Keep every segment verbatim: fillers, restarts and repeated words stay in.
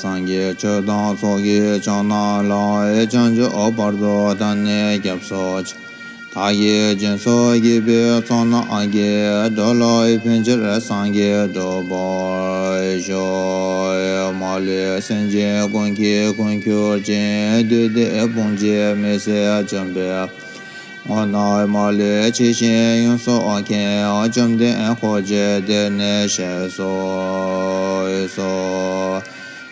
སངས་རྒྱས་ཆོས་དང་ཚོགས་ཀྱི་མཆོག་རྣམས་ལ། བྱང་ཆུབ་བར་དུ་བདག་ནི་སྐྱབས་སུ་མཆི། བདག་གིས་སྦྱིན་སོགས་བགྱིས་པའི་ཚོགས་རྣམས་ཀྱིས། འགྲོ་ལ་ཕན་ཕྱིར་སངས་རྒྱས་འགྲུབ་པར་ཤོག། མ་ལུས་སེམས་ཅན་ཀུན་གྱི་མགོན་གྱུར་ཅིང་། བདུད་སྡེ་དཔུང་བཅས་མི་བཟད་འཇོམས་པའི། དངོས་རྣམས་མ་ལུས་ཇི་བཞིན་ཡོངས་སུ་མཁྱེན། བཅོམ་ལྡན་འཁོར་བཅས་དེར་གནས་ཞེས་སོ།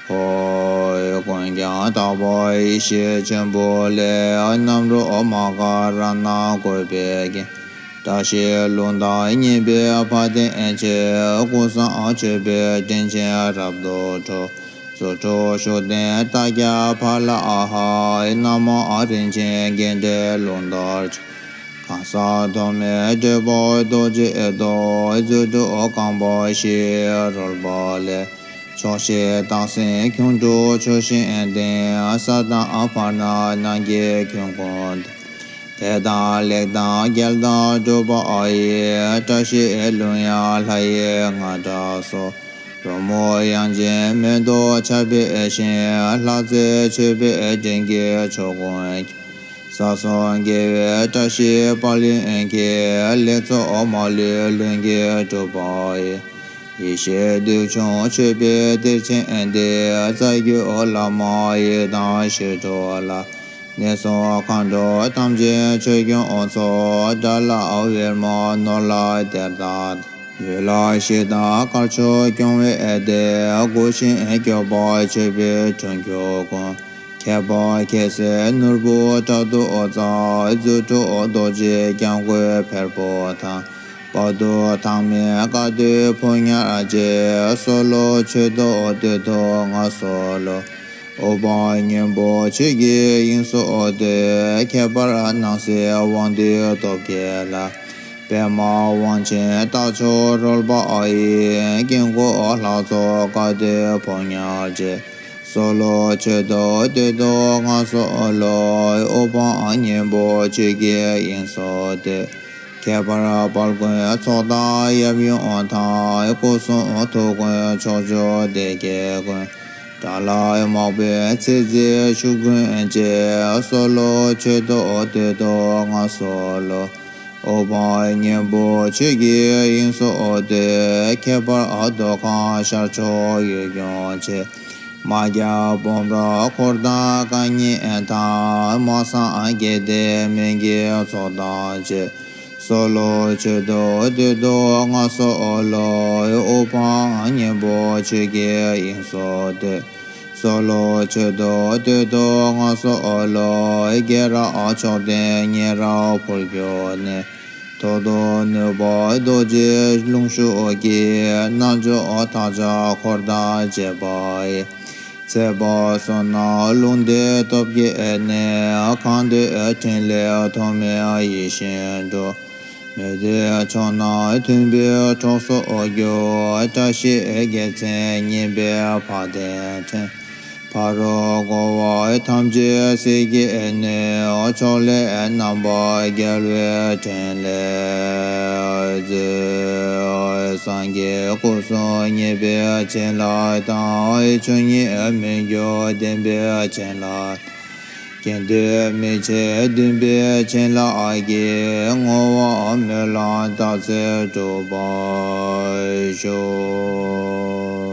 ཧོ། ཀུན་ཀྱང་དག་པ་ཡེ་ཤེས་ཆེན་པོ་ལས། རྣམ་རོལ་མ་ག་ར་ན་བཀོད་པའི་རྒྱན། བཀྲ་ཤིས་ལྷུན་དང་མཉེས་པའི་བ་དན་ཆེ། ཀུན་བཟང་མཆོད་པའི་སྤྲིན་ཆེན་རབ་ཏུ་འཁྲུགས། རྫུ་འཕྲུལ་ཤུགས་ལྡན་ཏཱ་ཀྱ་ཕ་ལ་ཨ་ཧ། རྣམ་མང་རིན་ཆེན་རྒྱན་སྤྲས་ཀློང་ལྟར་ཕྱུག། གང་ཟག་ཐོགས་མེད་སྤྲུལ་པ་རྡོ་རྗེའི་ཏོག། རྫུ་འཕྲུལ་རྐང་པ་བཞིས་རོལ་པ་ལས། ཕྱོགས་བཞིར་སྟག་སེང་ཁྱུང་འབྲུག་ཆུ་ཤིང་ལྡན། ས་དང་བར་སྣང་ནམ་མཁའི་ཁྱོན་ཀུན་ཏེ། དེ་དང་ལེགས་དང་རྒྱལ་དང་གྲུབ་པ་ཡི། བཀྲ་ཤིས་ལྷུན་ཡང་ལྷ་ཡི་རྔ་སྒྲ་སོགས། རོལ་མོ་དབྱངས་ཅན་མེ་ཏོག་ཆར་པའི་བཞིན། ལྷ་རྫས་མཆོད་པའི་སྤྲིན་གྱི་ཕྱོགས་ཀུན་ཁྱབ། ས་གསུམ་རྒྱལ་བའི་བཀྲ་ཤིས་དཔལ་ཡོན་གྱི། ལེགས་ཚོགས་མ་ལུས་ལྷུན་གྱིས་གྲུབ་པ་ཡི། ཡེ་ཤེས་བདུད་འཇོམས་མཆོད་པའི་གཏེར་ཆེན་འདི། རྩ་བརྒྱུད་བླ་མ་ཡི་དམ་ཞི་ཁྲོ་ལ། གནས་གསུམ་མཁའ་འགྲོ་ཐམས་ཅད་ཆོས་སྐྱོང་ཚོགས། དགྲ་ལྷ་ཝེར་མ་ནོར་ལྷ་གཏེར་བདག་ཡུལ་ལྷ་གཞི་བདག་དཀར་ཕྱོགས་སྐྱོང་བའི་སྡེ། སྒོ་ཆེན་སྐྱོབ་པ་མཆོད་པའི་དྲུང་འཁོར་ཀུན། ཁྱད་པར་ཁྱད་གསོད་ནོར་བུ་དྲག་ཏུ་བརྩེགས། རྫུ་འཕྲུལ་རྡོ་རྗེ་སྐྱབས་མགོན་ཕེར་པོ་དང་། དཔའ་བདུད་ཐང་མའི་བཀའ་སྡོད་ཕོ་ཉར་བཅས། གསོལ་ལོ་མཆོད་དོ་བསྟོད་དོ་ང་གསོལ་ལོ། ཨུཏྤལ་སྔོན་པོ་ཆོས་ཀྱི་དབྱིངས་སུ་གཏོད། ཁྱད་པར་སྣང་སྲིད་དབང་སྡུད་སྟོབས་བསྐྱེད་ལ། པདྨ་དབང་ཆེན་རྟ་མཆོག་རོལ་པ་ཡི། དཀྱིལ་འཁོར་ལྷ་ཚོགས་བཀའ་སྡོད་ཕོ་ཉར་བཅས། གསོལ་ལོ་མཆོད་དོ་བསྟོད་དོ་ང་གསོལ་ལོ། ཨུཏྤལ་སྔོན་པོ་ཆོས་ཀྱི་དབྱིངས་སུ་གཏོད། ཁྱད་པར་དཔལ་མགོན་ཚོགས་བདག་ཡབ་ཡུམ་དང་། སྐུ་གསུང་ཐུགས་མགོན་ཕྱོགས་བཅུའི་སྡེ་བརྒྱད་ཀུན། དགྲ་ལྷ་དམག་དཔོན་ཚེ་འཛིན་ཆུ་དགོན་བཅས། གསོལ་ལོ་མཆོད་དོ་བསྟོད་དོ་ང་གསོལ་ལོ། ཨུཏྤལ་སྔོན་པོ་ཆོས་ཀྱི་དབྱིངས་སུ་གཏོད། ཁྱད་པར་མདོ་ཁམས་ཤར་ཕྱོགས་ཡུལ་སྐྱོང་ཆེ། དམག་རྒྱལ་སྤོམ་ར་འཁོར་དང་བཀའ་ཉན་དང་། སྨྲ་སེང་རྒྱལ་ལྡན་སྨན་གྱི་ཚོགས་བདག་བཅས། གསོལ་ལོ་མཆོད་དོ་བསྟོད་དོ་ང་གསོལ་ལོ། ཨུཏྤལ་སྔོན་པོ་ཆོས་ཀྱི་དབྱིངས་སུ་གཏོད། གསོལ་ལོ་མཆོད་དོ་བསྟོད་དོ་ང་གསོལ་ལོ། རྒྱལ་རབས་མཆོག་ལྡན་མཉན་རབ་ཕུར་གྱུར་ནས། ཐུགས་རྡོ་ནུས་པ་རྡོ་རྗེ་རླུང་ཤུགས་ཀྱིས། རྣལ་འབྱོར་མཐའ་ཡས་འཁོར་དང་བཅས་པ་ཡི། ཚེ་དཔག་བསོད་ནམས་རླུང་རྟའི་སྟོབས་བསྐྱེད་ནས། གང་འདོད་ཕྲིན་ལས་ཐོགས་མེད་ཡིད་བཞིན་འགྲུབ། མི་འདོད་ཕྱོགས་རྣམས་མཐུན་པའི་གྲོགས་སུ་གྱུར། བཀྲ་ཤིས་རྒྱལ་མཚན་བརྙེས་པའི་བ་དན་འཕྲིན། ཕ་རོལ་འགྲོ་བ་ཐམས་ཅད་སྲིད་ཀྱི་གནས། ཕྱོགས་ལས་རྣམ་པར་རྒྱལ་བའི་ཕྲིན་ལས་མཛོད། སངས་རྒྱས་སྐུ་གསུམ་བརྙེས་པའི་བྱིན་རླབས་དང་། ཆོས་ཉིད་མི་འགྱུར་བདེན་པའི་བྱིན་རླབས། དགེ་འདུན་མི་ཕྱེད་འདུན་པའི་བྱིན་རླབས་ཀྱིས། བསྔོ་བ་སྨོན་ལམ་བཏབ་ཚད་འགྲུབ་པར་ཤོག།